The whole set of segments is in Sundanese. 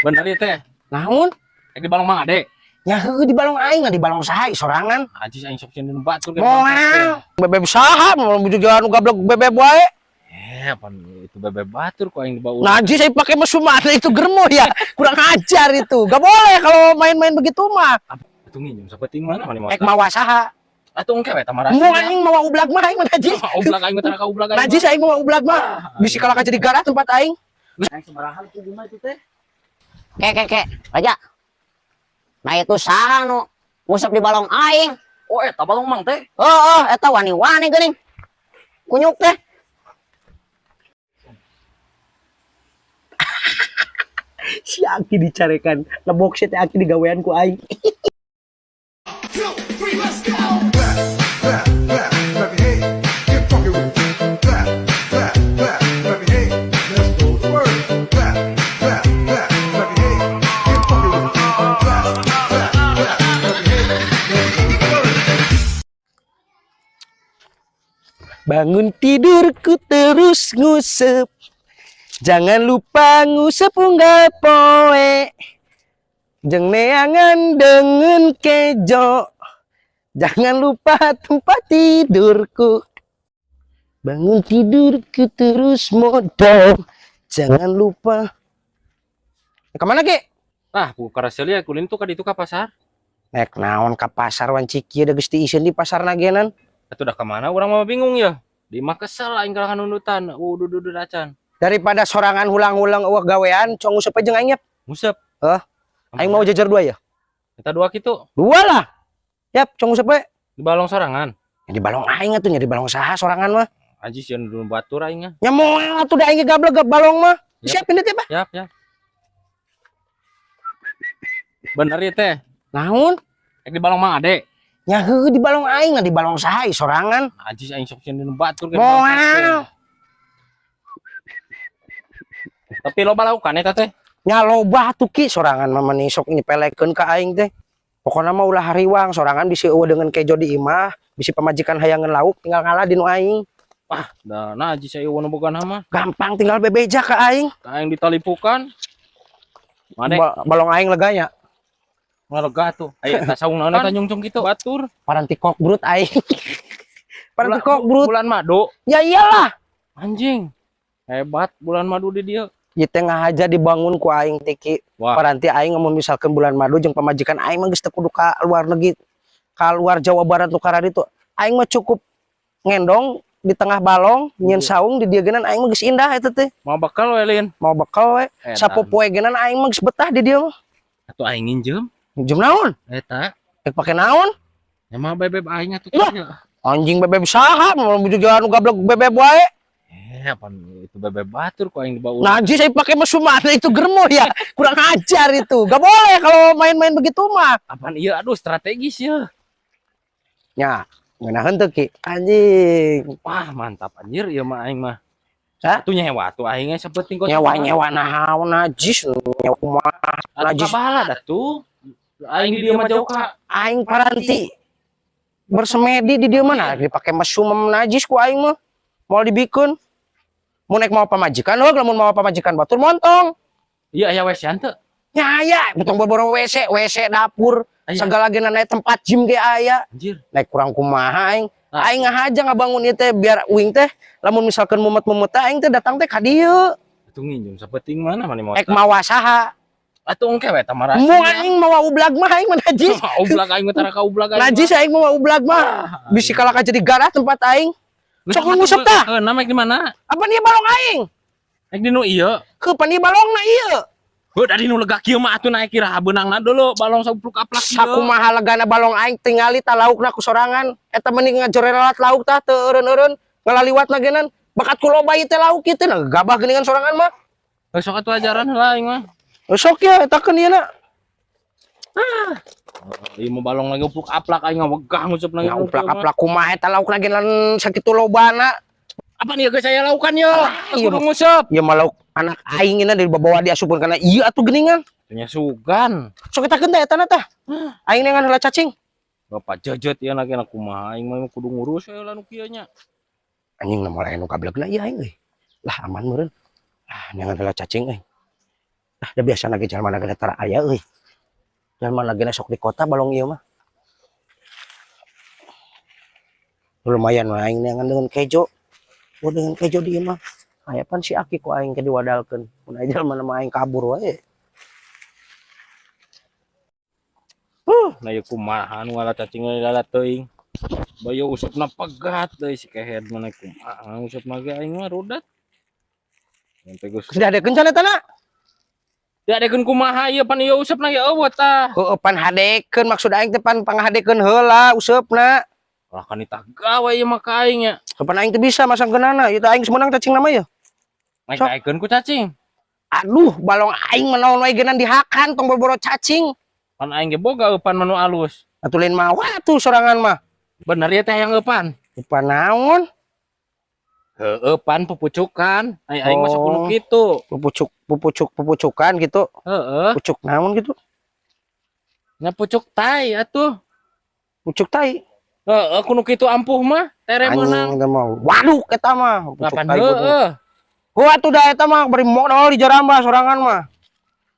Bener ya teh. Naon? Rek di balong Mang Ade. Nya heueuh di balong aing, di balong saha sorangan. Najis aing sok sieun batur. Moal. Bebeb saha mau juga anu gablek bebeb wae. Eh, apa itu bebeb batur kok aing dibawa. Najis saya pakai mesum ada itu germo ya. Kurang ajar itu. Gak boleh kalau main-main begitu mah. Atuh nginjem sapeting mana mana Ek mawa saha? Atuh engke we tamarasi. Mau aing mawa ublag mah aing mah najis. Ublag aing mah tara ka ublag aing. Najis aing mawa ublag mah. Bisi kalah jadi garah tempat aing. Aing sabaraha itu bunga itu teh. Ke ke ke, Raja. Nah itu saha nu ngusep di balong aing. Oh, eta balong Mang teh. Oh, eta wani-wani geuning. Kunyuk teh. Si Aki dicarekan. Lebok si teh Aki digawean ku aing. 2, 3, let's go. Clap, clap, clap, clap your hands. Get funky with it. Clap, clap, clap, clap your hands. Let's go to work. Clap, clap, clap, clap your hands. Get funky with it. Clap, clap, clap, clap your hands. Let's go to work. Bangun tidurku terus ngusep. Jangan lupa ngusep unggal poe. Jeng neangan dengan kejo. Jangan lupa tempat tidurku. Bangun tidurku terus modal. Jangan lupa. Kemana Ki? Tah, buku karaselia kulin tuh ka ditu ka pasar. Nek naon ka pasar wanci kieu da geus diisieun di pasar nagenan. Atuh dah kemana urang mah bingung ya. Di mah kesel aing kalah nundutan. Uduh acan. Daripada sorangan hulang-hulang eueuh gawean, cong ngusep aja jeung aing yap. Ngusep. Hah? Aing mau jajar dua ya? Eta dua kitu Dua lah. Yap, cong ngusep we. di balong sorangan. Ya di balong aing atuh nya di balong saha sorangan mah. Anjing sieun dulu batur aing ah. Nya moal atuh da aing ge gablek ge balong mah. Yap. Siapin teh, Pak. Yap, yap. Bener ya teh. Naon? Rek di balong Mang Ade. Nya heueuh di balong aing di balong saha sorangan. Najis aing sok sieun batur. Moal. Tapi loba laukan eta teh. Nya loba atuh Ki sorangan mah meni sok nyepelekeun ka aing teh. Pokona mah ulah hariwang sorangan bisi eueuh dengan kejo di imah, bisi pamajikan hayangeun lauk tinggal ngalah di nu aing. Wah, da najis aing nu boga nama. Gampang tinggal bebeja ka aing. Aing ditalipukan. Mane Balong aing leganya. ngalega tuh. Aya eta saung naon eta nyungcung kitu. Batur. Paranti kok brut aing. Paranti kok brut. Bulan madu. Ya iyalah. Anjing. Hebat bulan madu di dieu. Ieu teh ngahaja dibangun ku aing teh Ki. Wah. Paranti aing mun misalkan bulan madu jeung pamajikan aing mah geus teu kudu ka luar negeri, ka luar Jawa Barat nu kararitu. Aing mah cukup ngendong di tengah balong, nyieun saung di dieu geunan aing mah geus indah eta teh. Mau bekal we lin. Mau bekal we. Eta. Sapopoe geunan aing mah geus betah di dieu mah. Atuh aing nginjem. Nginjem naon? Eta. Rek pake naon? Nya mah bebeb aing atuh. Lah. Anjing bebeb saha mau juga anu gablek bebeb wae. Eh, apa itu bebeb batur kok aing dibawa. Najis saya pakai mesum ada itu germo ya. Kurang ajar itu. Gak boleh kalau main-main begitu mah. Apaan iya aduh strategis ya. Nya, ngeunaheun teu Ki? Anjing. Wah, mantap anjir ieu mah aing mah. Hah? Atuh nyewa tuh aing ge sapenting kok. Nyewa-nyewa naon najis nyewa kumaha. Najis. Najis. Kabala dah tuh. Aing di dieu mah jauh ka. Aing paranti bersemedi di dieu mah nah dipake mesum najis ku aing mah. Moal dibikeun. Mun naik mau pamajikan heuh lamun mau pamajikan batur montong. Iya aya WC teu. Nya aya, butong boro WC, WC dapur, Aya. segala gena naik tempat gym ge aya. Anjir. Naik kurang kumaha aing. Nah. Aing ngahaja ngabangun ieu teh biar uing teh lamun misalkan mumet-mumet teh aing teh datang teh ka dieu. Atuh nginjem sapenting mana mana mau. Ek mawa saha? Atuh engke we tamarasi. Mu aing mawa ublag mah aing mah najis. Ublag aing mah tara ka ublag aing. Najis aing mawa ublag mah. Bisi kalah jadi garah tempat aing. Sok ngusep tah. Heuh, na di mana? Apa nih balong aing? Ek di nu ieu. Ke pan ieu balongna ieu. Heuh, dari nu lega kieu mah atuh naik kira beunangna dulu balong sabupluk aplak kieu. Sakumaha legana balong aing tingali ta laukna ku sorangan. Eta mending ngajorelat lauk tah teu eureun-eureun ngalaliwatna geunan. Bakat ku loba ieu teh lauk ieu teh nah gabah geuningan sorangan mah. Heuh, sok atuh ajaran heula aing mah. Sok ya eta keun ieu na. Ah. Ieu mah balong lagi upluk aplak aing ngawegah ngusep lagi. Ngauplak-aplak kumaha eta laukna geunan sakitu lobana. Apa nih geus saya laukan ye? Iya, Kudu ngusep. Ieu mah lauk anak aing na dibawa diasupkeun kana ieu atuh geuningan. Nya sugan. Sok eta keun teh eta na tah. Aing neangan heula cacing. Bapak jejet ieu lagi na kumaha aing mah kudu ngurus we lah nu kieu nya. Anjing na moal aya nu gablegna ieu aing euy. Lah aman meureun. Ah neangan heula cacing euy. Ah, da biasa lagi jalma lagi tara aya euy. Jalma lagi sok di kota balong ieu mah. Lumayan mah aing neangan dengan kejo. Oh, dengan kejo di ieu mah. Aya pan si Aki ku aing ke diwadalkeun. Mun aya jalma mah aing kabur wae. Nah, ieu kumaha nu ngala cacing lala teuing. Bayo usupna pegat deui si kehed mana kumaha usupna ge aing mah rudat. Sampai geus Geus dihadekeun can eta na? diadekeun kumaha ieu pan ieu usupna ge eueuh tah. Heueuh, pan hadekeun maksud aing teh pan panghadekeun heula usupna. Lah kan itah gawe ieu mah ka aing nya. Kapan aing teu bisa masangkeunana, ieu teh aing geus meunang cacing nama ieu. Naik Sok. daekeun ku cacing. Aduh, balong aing mah naon wae geunan dihakan, tong boro-boro cacing. Pan aing ge boga eupan mah nu alus. Atuh lain mawa tuh sorangan mah. Bener ieu teh yang eupan. Eupan naon? Heueuh, pan pupucukan. Ai aing mah sok kudu Oh. kitu. Pupucuk pupucuk pupucukan gitu. Heeh, Pucuk naon gitu? nya pucuk tai atuh. Pucuk tai. Heeh, kudu kitu ampuh mah, tere meunang. Anjing teh mah. Waduh eta mah. Pucuk Kapan tai kudu. heeh. Heuh atuh da eta mah bari modal di jarambah sorangan mah.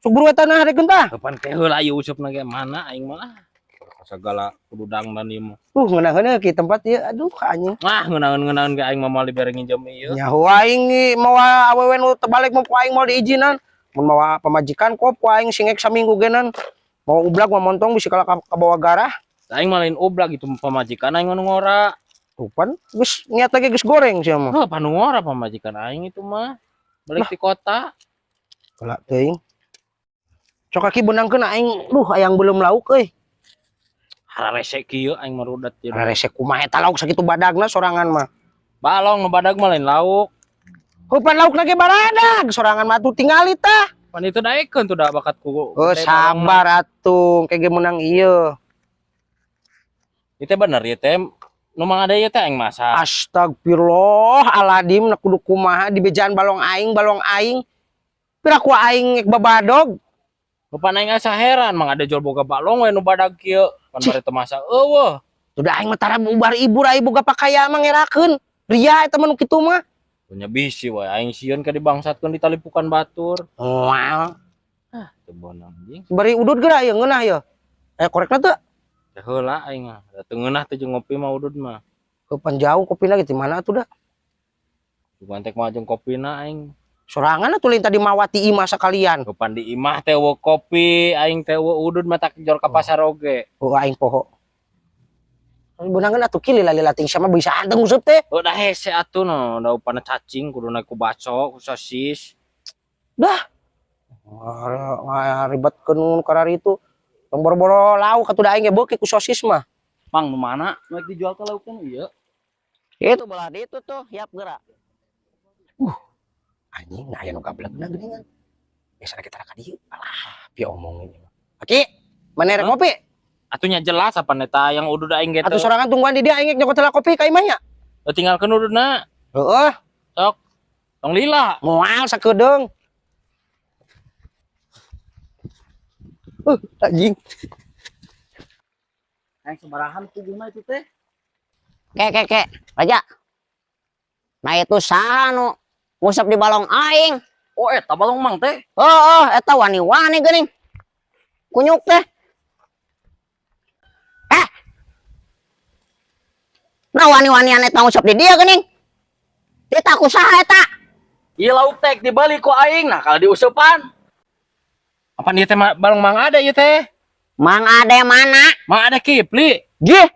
Sok buru eta nah hadekeun tah. Kapan ke heula ieu usupna ge mana aing mah lah. Segala kudu dangdan ieu mah. Ngeunaheun ki tempat ieu. Aduh anjing. Wah, ngeunaheun-ngeunaheun ge aing mah moal dibere nginjem ieu. Nyaho aing mawa awewe nu tebalik mah ku aing moal diizinan. Mun mawa pamajikan kop ku aing singek saminggu genan. Mau ublag mau montong bisi kalah kabawa garah. Aing mah lain ublag itu pamajikan aing mah nu ngora. Tuh pan geus niat lagi geus goreng sia mah. Heuh, pan nu ngora pamajikan aing itu mah. Balik di kota. Kalak teuing. Sok kaki benangkeun aing, duh hayang belum lauk euy. Hararese kieu aing mah rudet ieu. Hararese kumaha eta lauk sakitu badagna sorangan mah. Balong nu badag mah lain lauk. Heuh pan laukna ge baradag sorangan mah atuh tingali tah. Pan itu daekeun tuh da bakat ku. Oh sabar atuh, kayak ge meunang ieu. Ieu teh bener ieu teh nu mang ada ieu teh aing masak. Astagfirullahaladzim, na kudu kumaha dibejaan balong aing, balong aing. Pira ku aing ngek babadog. Bapak aing asa heran mang ada jual boga balong we nu badag kieu. Pan bari teu masak eueuh. Udah aing mah tara bubar ibur aing boga pakaya mah ngerakeun. Ria eta mah nu kitu mah. Punya bisi wae aing sieun ka dibangsatkeun ditalipukan batur. Moal. Teu bonang anjing. Bari udud geura ieu ngeunah ieu. Eh korekna teu? Teh heula aing mah. Da teu ngeunah teh jeung ngopi mah udud mah. Kapan jauh kopina ge di mana atuh da? Cuman tek mah jeung kopina aing. Sorangan atuh lain tadi mawati imah sakalian. Kapan di imah teh eueuh kopi, aing teh eueuh udud mah tak jor ka pasar oge. Oh aing poho. Benangan atuh ki lila-lila ting sama bisa anteng useup teh. Oh dah hese atuh no, da upana cacing kudu naik ku baso, ku sosis. Dah. Ribetkeun karari itu. Tong boro-boro lauk atuh da aing ge beuki ku sosis mah. Mang nu mana? Nu dijual teh laukna ieu. Itu belah itu tuh, hiap gerak. Anjing, nah aya nu gablegna geuningan. Biasana kita ka dieu. Alah, pi omongin ieu mah. Aki, mana rek Hah? ngopi? Atuh nya jelas apa neta yang udud aing ge Atuh teh. sorangan tungguan di dia aing nyokot heula kopi ka imah nya. Tinggalkeun ududna. Heeh, Sok. Tong lila. moal sakedeung. Anjing. Aing sabarahan puguna itu teh. Ke ke ke, Raja. Nah itu saha nu ngusap di balong aing. Oh eta balong mang teh. Oh, oh eta wani-wani geuning. Kunyuk teh. Eh. Nah wani-wanian eta ngusap di dia geuning. Tita ku saha eta? Ieu lauk teh dibeli ku aing nah kalau diusupan. Apaan ieu teh balong mang ada ieu teh? Mang Ade mana? Mang ada Kipli. Gih.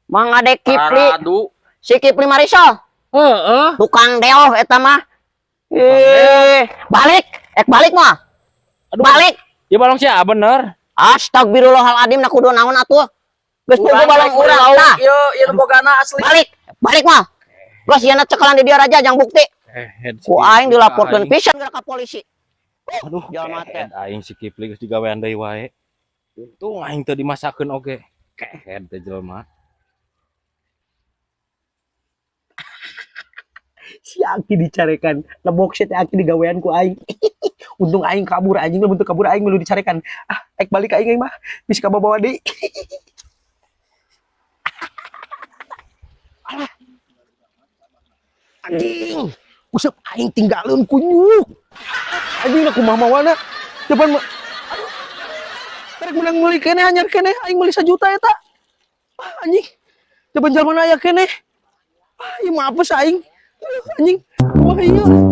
Mang Ade Kipli. Aradu. Si Kipli Marisol. Heeh. Tukang deoh eta mah. Eh, balik. Ek balik mah. Aduh. Balik. Ya balong sia bener. Astagfirullahaladzim, nak kudu naon atuh. Geus puguh balong urang tah. Ieu ieu nu bogana asli. Balik, balik mah. Geus ieu cekelan di dia raja jang bukti. Eh, Ku aing dilaporkeun pisan geura ka polisi. Aduh, Jelema teh. kehed aing si Kipli geus digawean deui wae. Untung aing teu dimasakeun oge. Kehed teh jelema. Si Aki dicarekan. Lebok si teh Aki digawean ku aing. Untung aing kabur anjing, lamun teu kabur aing milu dicarekan. Ah, ek balik aing aing mah. Bisa kabawa deui. Alah. Anjing. Useup aing tinggalin kunyuk. Anjing aku mah mawana. Depan mah. Aduh. Karek menang meuli keneh anyar keneh aing meuli 1 juta eta. Ah, anjing. Depan jalma aya keneh. Ah, ieu mah apes aing. Aduh, anjing. Wah, ieu.